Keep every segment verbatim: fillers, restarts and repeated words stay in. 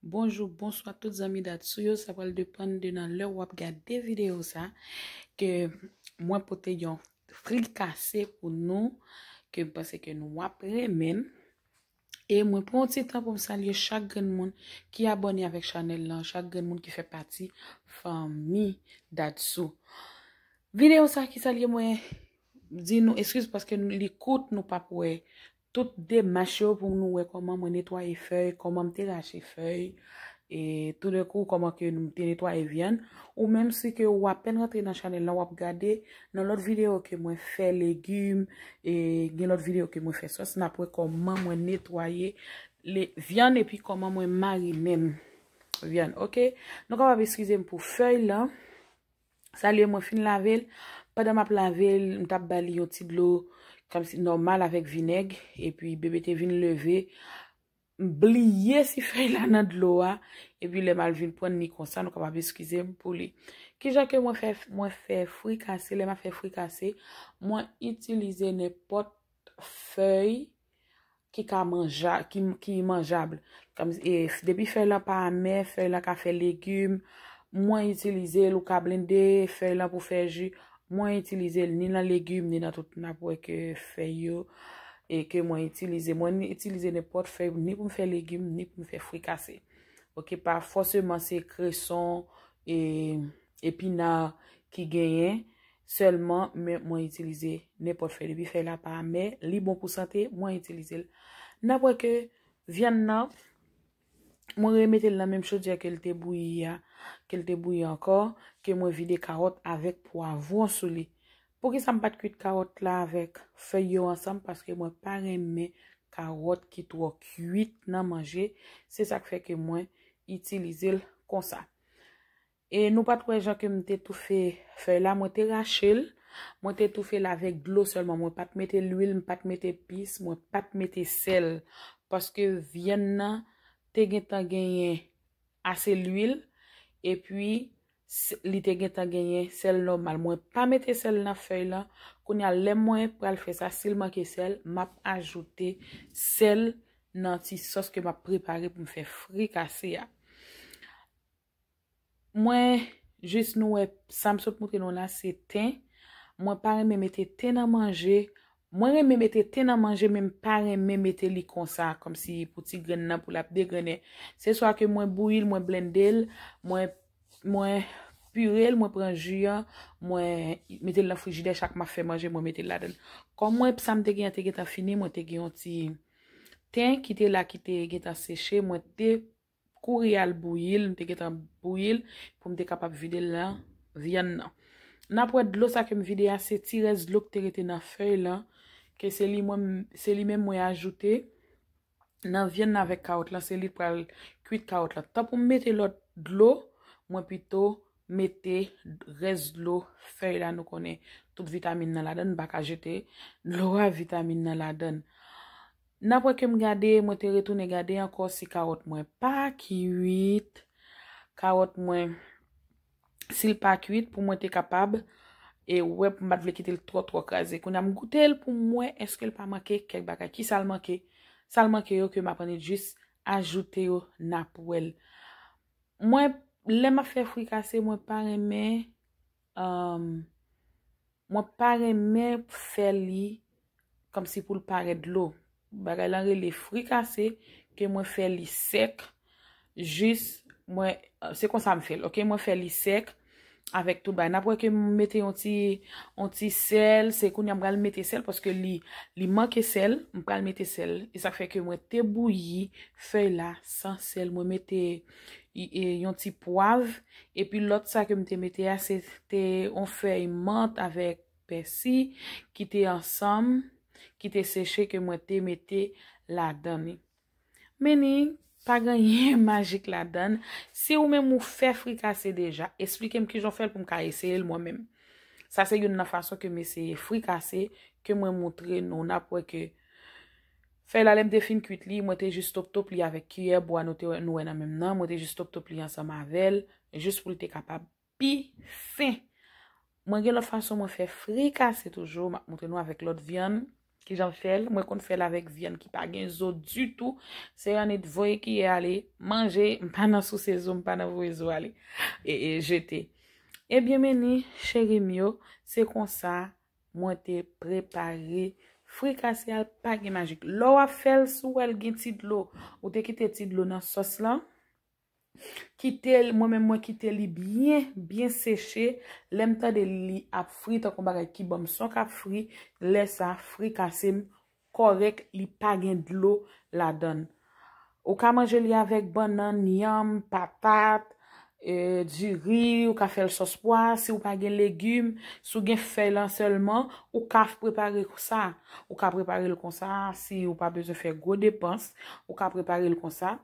Bonjou, bonswa tout zanmi Dadsou yo. Sa pral depann de nan lè w ap gade videyo sa ke mwen pote yon frikase pou nou ke m panse ke nou ap renmen. E mwen pran yon ti tan pou m salye chak grenn moun ki abòne avèk chanèl lan, chak grenn moun ki fè pati fanmi Dadsou. Videyo sa ki salye mwen di nou eskiz paske li kout, nou p ap wè tout demach yo pou nou wè kòman mwen netwaye fèy, kòman m te rache fèy, e toudenkou kòman ke m te netwaye vyann. Ou menm si ke ou apèn rantre nan chanèl la, w ap gade nan lòt videyo ke mwen fè legim, e gen lòt videyo ke mwen fè sòs, n ap wè kòman mwen netwaye le vyann epi kòman mwen marinen vyann, oke? Nou kapab eskize m pou fèy lan. Salye mwen fin lave l. Pandan m ap lave l, m t ap ba li yon ti dlo kòmsi nòmal avèk vinèg. Epi bebe te vin leve. M bliye si fèy la nan dlo a. Epi lè m al vin pran li konsa, nou kapab eskize m pou li. Kijan ke mwen fè, mwen fè frikase? Lè m ap fè frikase, mwen itilize nenpòt fèy ki ka manja, ki, ki manjab. Kòm, e, depi fèy lan pa amè, fèy lan ka fè legim, mwen itilize l, ou ka blende fèy lan pou fè ji. Mwen itilize l ni nan legim, ni nan tout, n ap wè ke fèy yo, e ke mwen itilize. Mwen itilize nenpòt fèy, ni pou m fè legim, ni pou m fè frikase. Oke, pa fòseman se kreson, e, epina ki genyen, sèlman, men mwen itilize nenpòt fèy. Depi fèy la pa amè, li bon pou sante, mwen itilize l. N ap wè ke vyann nan, mwen remete l nan menm chodyè ke l te bouyi a, ke l te bouyi ankò, ke mwen vide kawòt avèk pwavwon sou li. Poukisa m pa t kwit kawòt la avèk fèy yo ansanm? Paske mwen pa renmen kawòt ki twò kwit nan manje. Se sa k fè ke mwen itilize l konsa. E nou pa t wè jan ke m te toufe fèy la, mwen te rache l, mwen te toufe l avèk dlo sèlman, mwen pa t mete lwil, m pa t mete epis, mwen pa t mete sèl, paske vyann nan te gentan genyen ase lwil, epi s-, li te gentan genyen sèl nòmal. Mwen pa mete sèl nan fèy lan. Kounye a, lè mwen pral fè sa, si l manke sèl, m ap ajoute sèl nan ti sòs ke m ap prepare pou m fè frikase a. Mwen, jis nou wè, sa m sot montre nou la, se ten. Mwen pa renmen mete ten nan manje. Mwen renmen mete ten nan manje, men m pa renmen mete li konsa, kòmsi pou ti grenn nan, pou l ap degrennen. Se swa ke mwen bouyi l, mwen blende l, mwen, mwen pire l, mwen pran ji an, mwen mete l nan frijidè, chak m ap fè manje, mwen mete l ladan l. Kòm mwen, sa m te gen an te gentan fini, mwen te gen yon ti ten ki te la, ki te gentan seche, mwen te kouri al bouyi l, m te gentan bouyi l pou m te kapab vide l nan vyann nan. N ap wè dlo sa ke m vide a, se ti rès dlo ki te rete nan fèy lan, ke se li mwen, se li menm mwen ajoute nan vyann nan avèk kawòt lan, se li k pral kwit kawòt lan. Tan pou m mete lòt dlo, mwen pito mete rès dlo fèy la, nou konnen tout vitamin nan ladan, m pa ka jete dlo a, vitamin nan ladan. N ap wè ke m gade, mwen te retounen gade ankò si kawòt mwen pa kwit. Kawòt mwen, si l pa kwit, pou mwen te kapab, e wè, m pa t vle kite l twò, twò kraze. Kounye a, m goute l pou m wè èske l pa manke kèk bagay. Kisa l manke? Sa l manke yo ke m ap annik jis ajoute yo, n ap wè l. Mwen, lè m ap fè frikase, mwen pa renmen, um, mwen pa renmen fè li kòmsi pou l parèt dlo. Bagay lan rele frikase, ke mwen fè li sèk, jis, mwen, se konsa m fè l, oke? Mwen fè li sèk avèk tout bagay. N ap wè ke m mete yon ti, yon ti sèl, se kounye a m pral mete sèl, paske li, li manke sèl, m pral mete sèl. E sa k fè ke mwen te bouyi fèy la san sèl, mwen mete, e, yon ti pwav, epi lòt sa ke m te mete a, se te yon fèy mant avèk pèsi ki te ansanm, ki te seche, ke mwen te mete ladan li. Men ni pa gen anyen majik ladan. Si ou menm ou fè frikase deja, esplike m kijan w fè l pou m ka eseye l mwen menm. Sa se youn nan fason ke m eseye frikase, ke mwen montre nou. N ap wè ke fèy la, lè m te fin kwit li, mwen te jis top top li avèk kiyè bwa nou te wè, nou wè nan men m nan. Mwen te jis top top li ansanm avè l, jis pou l te kapab pi fen. Mwen gen lòt fason mwen fè frikase toujou, m ap montre nou avèk lòt vyann. Kijan m fè l? Mwen konn fè l avèk vyann ki pa gen zo ditou. Se yon nit voye kiyè ale manje. M pa nan souse zo, m pa nan voye zo ale e, e jete. Ebyen, men ni, cheri m yo, se konsa mwen te prepare frikase a, l pa gen majik. Lè w ap fè l, si w wè l gen ti dlo, ou te kite ti dlo nan sòs lan. Kite l, mwen menm mwen kite li byen, byen seche. Lè m tande li ap fri, tankou bagay ki ban m son k ap fri, lè sa frikase m kòrèk, li pa gen dlo ladan l. Ou ka manje li avèk bannann, yanm, patat, e, diri, ou ka fè l sòs pwa, si ou pa gen legim, si ou gen fèy lan sèlman, ou ka prepare sa. Ou ka prepare l konsa, si ou pa bezwen fè gwo depans, ou ka prepare l konsa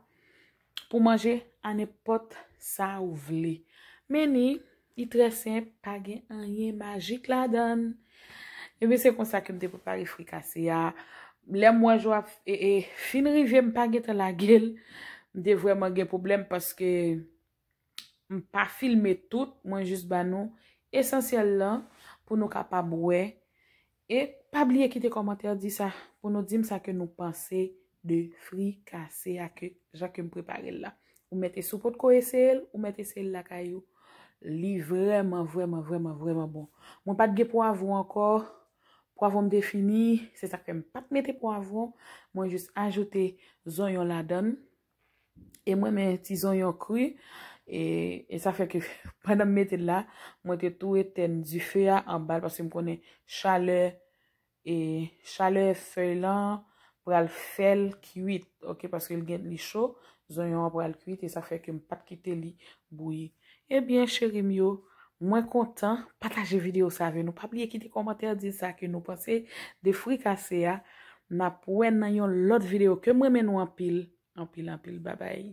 pou manje a nenpòt sa ou vle. Men ni, li trè senp, pa gen anyen majik ladan l. Ebyen, se konsa ke m te prepare frikase a. Lè m wè jou ap e, e, fin rive, m pa gentan lage l. M te vrèman gen pwoblèm paske m pa filme tout, mwen jis ba nou esansyèl lan pou nou kapab wè. E pa bliye kite kòmantè, di sa, pou nou di m sa ke nou panse de frikase a, ke, jan ke m prepare l la. Ou mèt, si w potko eseye l, ou mèt eseye l lakay ou. Li vrèman, vrèman, vrèman, vrèman bon. Mwen pa t gen pwavwon ankò. Pwavwon m te fini, se sa k fè m pa t mete pwavwon. Mwen jis ajoute zonyon ladan l. E mwen renmen ti zonyon kri. E, e sa fè ke pandan m mete l la, mwen te tou etèn dife a anba l paske m konnen chalè, e chalè fèy lan pral fè l kwit, oke, paske l gen, li cho, zonyon an pral kwit, e sa fè ke m pa t kite li bouyi. Ebyen, cheri m yo, mwen kontan pataje videyo sa avè nou. Pa bliye kite kòmantè, di sa ke nou panse de frikase a. N ap wè nan yon lòt videyo. Ke m renmen nou anpil, anpil, anpil. Babay.